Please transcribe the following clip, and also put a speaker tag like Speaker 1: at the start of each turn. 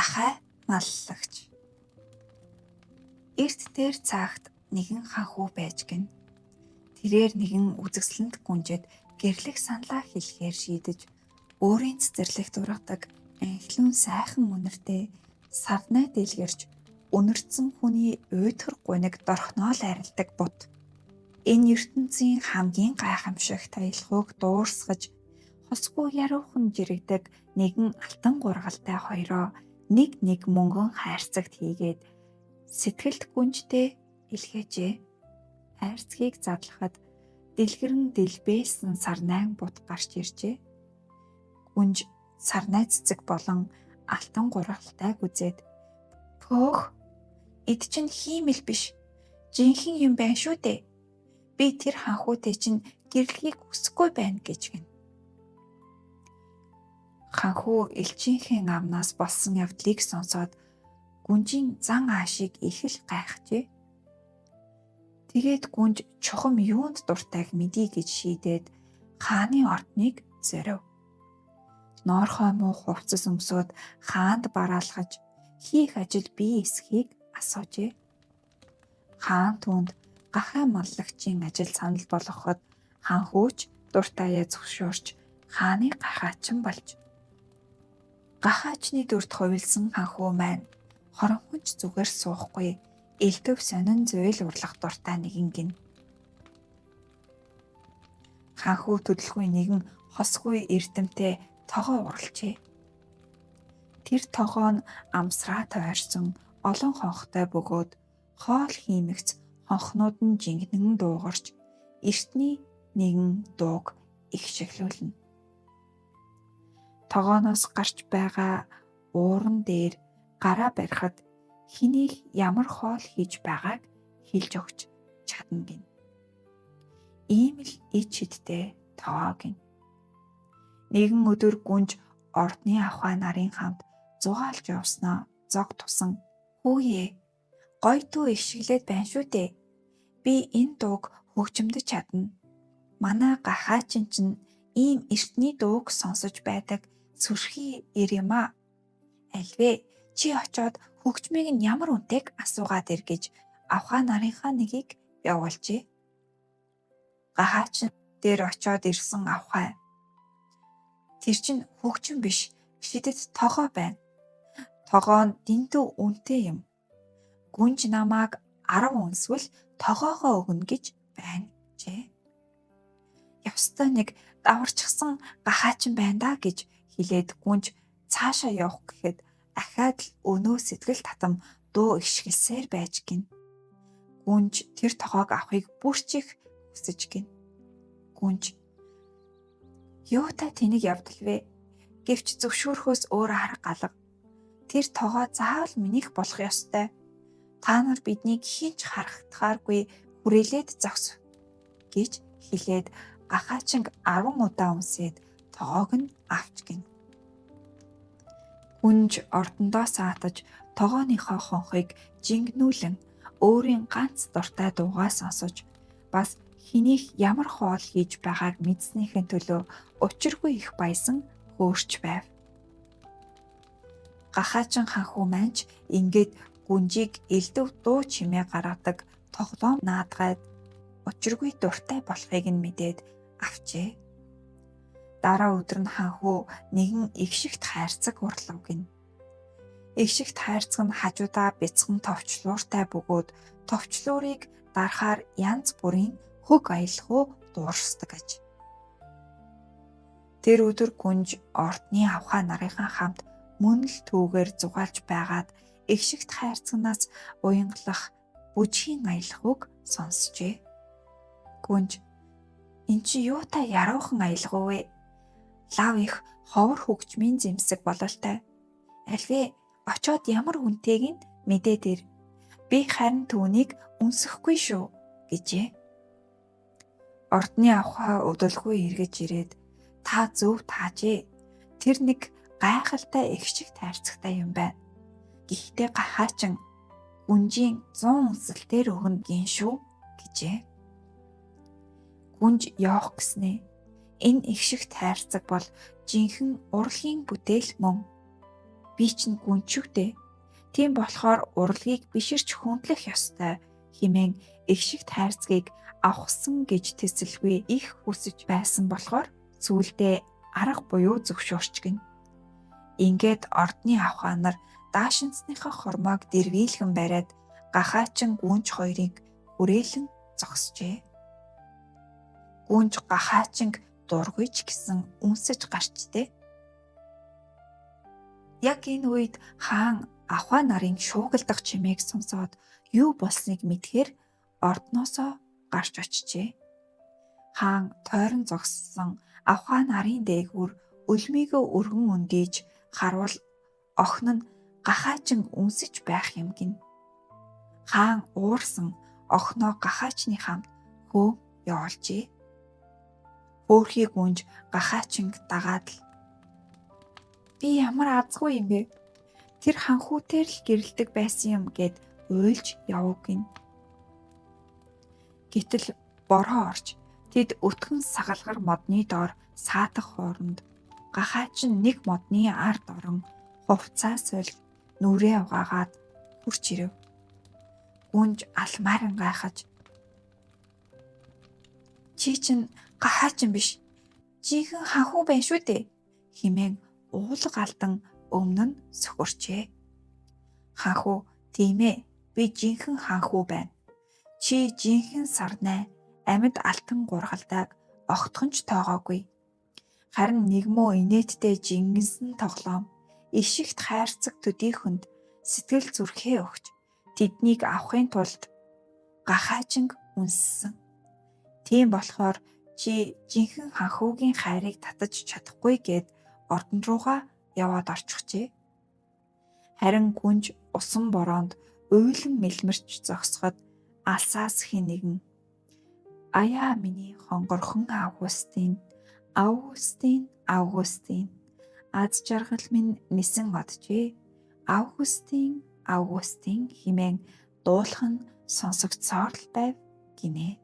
Speaker 1: Гахай маллагч. Эрт дээр цагт нэгэн ханхүү байж гин. Тэрээр нэгэн үзэсгэлэнт гүнжид гэрлэх саналаа хэлэхээр шийдэж өөрийн цэцэрлэгт ургадаг анхлын сайхан үнэртэй сарнай дэлгэрч үнэртсэн хүний уйдгар гуниг дорхноо л арилдаг бут. Энэ ертөнцийн хамгийн гайхамшигт аялахуйг дуурсгаж хосгүй яруухан жирэгдэг нэгэн алтан гургалтай хоёроо нэг нэг мөнгөн хайрцагт хийгээд сэтгэлд гүнжтэй илгээжээ. Хайрцгийг задлахад дэлгэрэн дэлбээсэн сарнайн бут гарч иржээ. Гүнж сарнай цэцэг болон алтан гургалтайг үзээд "Пөөх, эд чинь хиймэл биш. Жинхэнэ юм байна шүү дээ. Би тэр ханхүүтэй чинь гэрлэхийг хүсэхгүй байна" гэж гэнэ. Ханхүү элчийнхээ амнаас болсон явдлыг сонсоод гүнжийн зан аашийг их л гайхжээ. Тэгээд гүнж чухам юунд дуртайг мэдье гэж шийдээд хааны ордныг зорив. Ноорхой муу хувцас өмсөөд хаанд бараалхаж хийх ажил бие эсхийг асуужээ. Хаан түүнд гахай маллагчийн ажил санал болгоход ханхүүч дуртайя зөвшөөрч хааны гахаачин болж. Гахаачны дүрд хувилсан ханхүү маань хоромхонч зүгээр суухгүй элдв сонин зүйл урлах дуртай нэгэн гин. Ханхүү төлөлгүй нэгэн хосгүй эрдэмтэй тогоо уралжээ. Тэр тогоо нь амсраа тойрсон олон хонхтой бөгөөд хоол хиймэгц хонхнууд нь жингэнэн дуугарч эртний нэгэн дууг ихшиглүүлнэ. Тогооноос гарч байгаа ууран дээр гараа барихад хэнийх ямар хоол хийж байгааг хэлж өгч чадна гэнэ. Ийм л ич хидтэй тогоо гэнэ. Нэгэн өдөр гүнж ордны авхай нарын хамт зугаалж явснаа зог тусан "Хүүе, гоё дуу ишгэлээд байна шүү дээ. Би энэ дууг хөгжимдөж чадна. Манай гахаачин чинь ийм эртний дууг сонсож байдаг сүрхий эр юм аа. Альвэ чи очоод хөгжмийг нь ямар үнэтэйг асуугаад ир" гэж авхаа нарынхаа нэгийг явуулжээ. Гахаачин дээр очоод ирсэн авхай "Тэр чинь хөгжим биш, шидэт тогоо байна. Тогоо нь дэндүү үнэтэй юм. Гүнж намайг 10 үнсвэл тогоогоо өгнө гэж байна" гэжээ. "Ёстой нэг даварчихсан гахаачин байна даа" гэж хэлээд гүнж цаашаа явах гэхэд ахиад л өнөө сэтгэл татам дуу ишгэлсээр байж гин. Гүнж тэр тогоог авахыг бүр ч их хүсэж гин. Гүнж "Юутай тэнэг явдал вэ? Гэвч зөвшөөрөхөөс өөр арга алга. Тэр тогоо заавал минийх болох ёстой. Та нар биднийг хэн ч харагдахааргүй хүрээлээд зогсов" гэж хэлээд гахаачинг 10 удаа үнсээд тогоог нь авч гин. Гүнж ордондоо саатаж тогооныхоо хонхыг жингнүүлэн өөрийн ганц дуртай дуугаа сонсож бас хэнийх ямар хоол хийж байгааг мэдснийхэн төлөө учиргүй их баясан хөөрч байв. Гахаачин ханхүү маань ч ингээд гүнжийг элдв дуу чимээ гаргадаг тоглоом наадгайд учиргүй дуртай болохыг нь мэдээд авчээ. Дараа өдөр нь ханхүү нэгэн эгшигт хайрцаг урлав гэнэ. Эгшигт хайрцаг нь хажуудаа бяцхан товчлууртай бөгөөд товчлуурыг дарахаар янз бүрийн хөх аялах дуурсдаг аж. Тэр өдөр гүнж ордны авхаа нарынхаа хамт мөн л түүгээр зугаалж байгаад эгшигт хайрцагнаас уянгалах бүжгийн аялах үг сонсжээ. Гүнж "Энэ чи юутай яруухан аялах вэ? Лав их ховор хөгжмийн зэмсэг бололтой. Альвэ очоод ямар үнэтэйг нь мэдээд ир. Би харин түүнийг үнсэхгүй шүү" гэжээ. Ордны авхаа удалгүй эргэж ирээд "Та зөв таажээ. Тэр нэг гайхалтай эгшигт хайрцагтай юм байна. Гэхдээ гахаачин гүнжийн 100 үнсэлтээр өгнө гин шүү" гэжээ. Гүнж явах гэснээ "Энэ эгшигт хайрцаг бол жинхэнэ урлагийн бүтээл мөн. Би чинь гүнчүүтэй. Тийм болохоор урлагийг биширч хүндлэх ёстой хэмээн эгшигт хайрцгийг авахсан гэж тэсэлгүй их хүсэж байсан болохоор сүүлдээ арга буюу зөвшөөрч гин. Ингээд ордны авхаа нар даашинцныхаа хормойг дэрвийлхэн бариад гахаачин гүнж хоёрыг хүрээлэн зогсжээ. Гүнж гахаачинг дургүй ч гэсэн үнсэж гарчтээ. Яг энэ үед хаан авхаа нарын шуугилдах чимээг сонсоод юу болсныг мэдхээр ордноосоо гарч очжээ. Хаан тойрон зогссон авхаа нарын дээгүүр өлмийгөө өргөн өндийж харуул охин нь гахаачин үнсэж байх юм гин. Хаан уурсан охиноо гахаачны хамт хөө явуулжээ. Хөөхий гүнж гахаачинг дагаад л би ямар азгүй юм бэ? Тэр ханхүүтээр л гэрэлдэг байсан юм гэд уйлж явв гин. Гэтэл бороо орж тэд өтгөн сагалгар модны доор саатах хооронд гахаачин нэг модны ард орон хувцаа сольж нүрээ угаагаад хурч ирэв. Гүнж алмааран гайхаж чи чинь гахаачин биш жинхэнэ ханхүү байна шүү дээ хэмээн уулга алдан өмнө нь сөхөрчээ. Ханхүү тийм ээ би жинхэнэ ханхүү байна. Чи жинхэнэ сарнай амьд алтан гургалдааг огтхон ч тоогоогүй. Харин нэгмөө инээдтэй жингэнсэн тоглоом ишигт хайрцаг төдийхөнд сэтгэл зүрхээ өгч тэднийг авахын тулд гахаачинг үнссэн. Тийм болохоор чи жинхэнэ ханхүүгийн хайрыг татаж чадахгүй гэд ордон руугаа яваад орчихжээ. Харин гүнж усан бороонд уйлан мэлмэрч зогсоход алсаас хэн нэгэн аяа миний хонгорхон Августин, Августин, Августин аз жаргал минь нисэн оджээ. Августин, Августин хэмээн дуулах нь сонсогдсоор л байв гинэ.